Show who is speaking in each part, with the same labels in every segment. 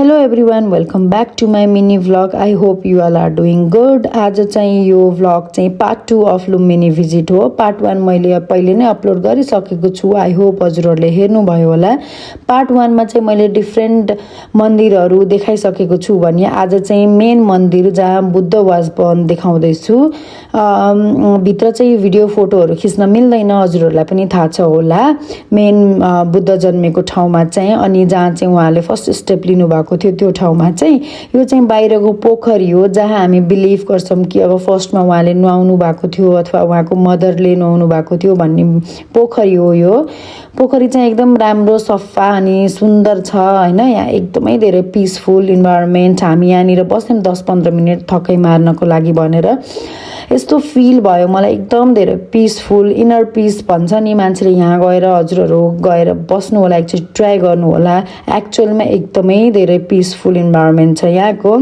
Speaker 1: Hello everyone, welcome back to my mini vlog. I hope you all are doing good. आज चाहिँ यो vlog चाहिँ part 2 of Lumbini visit हो। Part 1 मैले पहिले नै अपलोड गरिसकेको छु। आई होप हजुरहरूले हेर्नुभयो होला। पार्ट 1 मा चाहिँ मैले डिफ्रेन्ट मन्दिरहरू देखाइसकेको छु भने आज चाहिँ मेन मन्दिर जहाँ बुद्ध वास बन देखाउँदैछु। भित्र चाहिँ भिडियो फोटोहरू खिच्न मिल्दैन, हजुरहरूलाई पनि थाहा छ होला। मेन बुद्ध जन्मेको ठाउँमा चाहिँ अनि जहाँ चाहिँ उहाँले फर्स्ट स्टेप लिनुभएको थियो त्यो ठाउँमा चाहिँ यो चाहिँ बाहिरको पोखरी हो जहाँ हामी बिलिभ गर्छौँ कि अब फर्स्टमा उहाँले नुहाउनु भएको थियो अथवा उहाँको मदरले नुहाउनु भएको थियो भन्ने पोखरी हो। यो पोखरी चाहिँ एकदम राम्रो सफा अनि सुन्दर छ हैन। यहाँ एकदमै धेरै पिसफुल इन्भाइरोमेन्ट। हामी यहाँनिर बस्यौँ 10-15 मिनट थकै मार्नको लागि भनेर। यस्तो फिल भयो मलाई, एकदम धेरै पिसफुल, इनर पिस भन्छ नि मान्छेले। यहाँ गएर हजुरहरू गएर बस्नु होला, एकचोटि ट्राई गर्नु होला। एक्चुअलमा एकदमै धेरै पिसफुल इन्भाइरोमेन्ट छ यहाँको।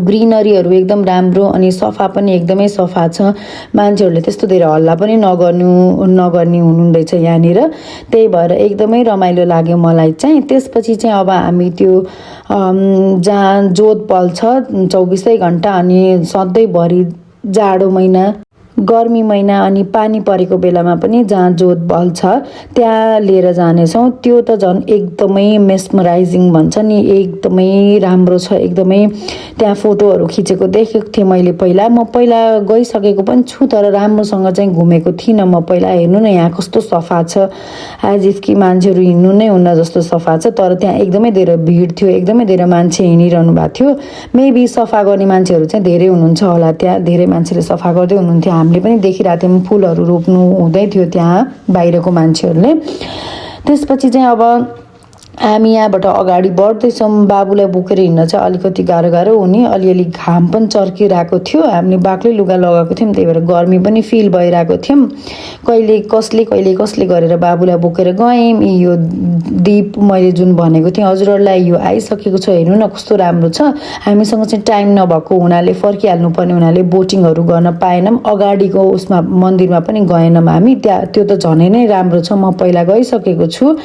Speaker 1: ग्रिनरीहरू एकदम राम्रो अनि सफा पनि एकदमै सफा छ। मान्छेहरूले त्यस्तो धेरै हल्ला पनि नगर्ने हुनुहुँदैछ यहाँनिर। त्यही भएर एकदमै रमाइलो लाग्यो मलाई चाहिँ। त्यसपछि चाहिँ अब हामी त्यो जहाँ जोत बल्छ 24 घण्टा अनि सधैँभरि जाडो महिना, गर्मी महिना अनि पानी परेको बेलामा पनि जहाँ जोत बल्छ त्यहाँ लिएर जानेछौँ। त्यो त झन् एकदमै मेस्मराइजिङ भन्छ नि, एकदमै राम्रो छ। एकदमै त्यहाँ फोटोहरू खिचेको देखेको थिएँ मैले पहिला। म पहिला गइसकेको पनि छु तर राम्रोसँग चाहिँ घुमेको थिइनँ म पहिला। हेर्नु न यहाँ कस्तो सफा छ, एज इफ कि मान्छेहरू हिँड्नु नै हुन्न जस्तो सफा छ। तर त्यहाँ एकदमै धेरै भिड थियो, एकदमै धेरै मान्छे हिँडिरहनु भएको थियो। मेबी सफा गर्ने मान्छेहरू चाहिँ धेरै हुनुहुन्छ होला, त्यहाँ धेरै मान्छेले सफा गर्दै हुनुहुन्थ्यो। हामीले पनि देखिरहेको थियौँ, फुलहरू रोप्नु हुँदै थियो त्यहाँ बाहिरको मान्छेहरूले। त्यसपछि चाहिँ अब हामी यहाँबाट अगाडि बढ्दैछौँ। बाबुलाई बोकेर हिँड्न चाहिँ अलिकति गाह्रो हुने, अलिअलि घाम पनि चर्किरहेको थियो। हामीले बाक्लै लुगा लगाएको थियौँ, त्यही भएर गर्मी पनि फिल भइरहेको थियौँ। कहिले कसले गरेर बाबुलाई बोकेर गयौँ। यो दीप मैले जुन भनेको थिएँ हजुरहरूलाई यो आइसकेको छ। हेर्नु न कस्तो राम्रो छ। हामीसँग चाहिँ टाइम नभएको हुनाले, फर्किहाल्नु पर्ने हुनाले बोटिङहरू गर्न पाएनौँ। अगाडिको उसमा मन्दिरमा पनि गएनौँ हामी। त्यो त झनै नै राम्रो छ, म पहिला गइसकेको छु।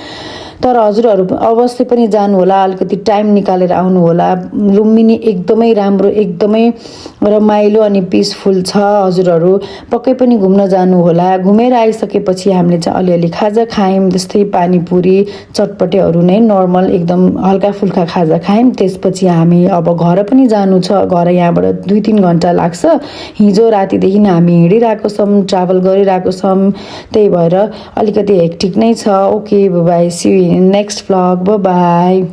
Speaker 1: तर हजुरहरू अवश्य पनि जानु होला, अलिकति टाइम निकालेर आउनु होला। लुम्बिनी एकदमै राम्रो, एकदमै रमाइलो अनि पिसफुल छ। हजुरहरू पक्कै पनि घुम्न जानु होला। घुमेर आइसकेपछि हामीले चाहिँ अलिअलि खाजा खायौँ, जस्तै पानीपुरी चटपटेहरू नै नर्मल एकदम हल्का फुल्का खाजा खायौँ। त्यसपछि हामी अब घर पनि जानु छ। घर यहाँबाट 2-3 घन्टा लाग्छ। हिजो रातिदेखि हामी हिँडिरहेको छौँ, ट्राभल गरिरहेको छौँ। त्यही भएर अलिकति हेक्टिक नै छ। Okay, bye, see you in next vlog, by.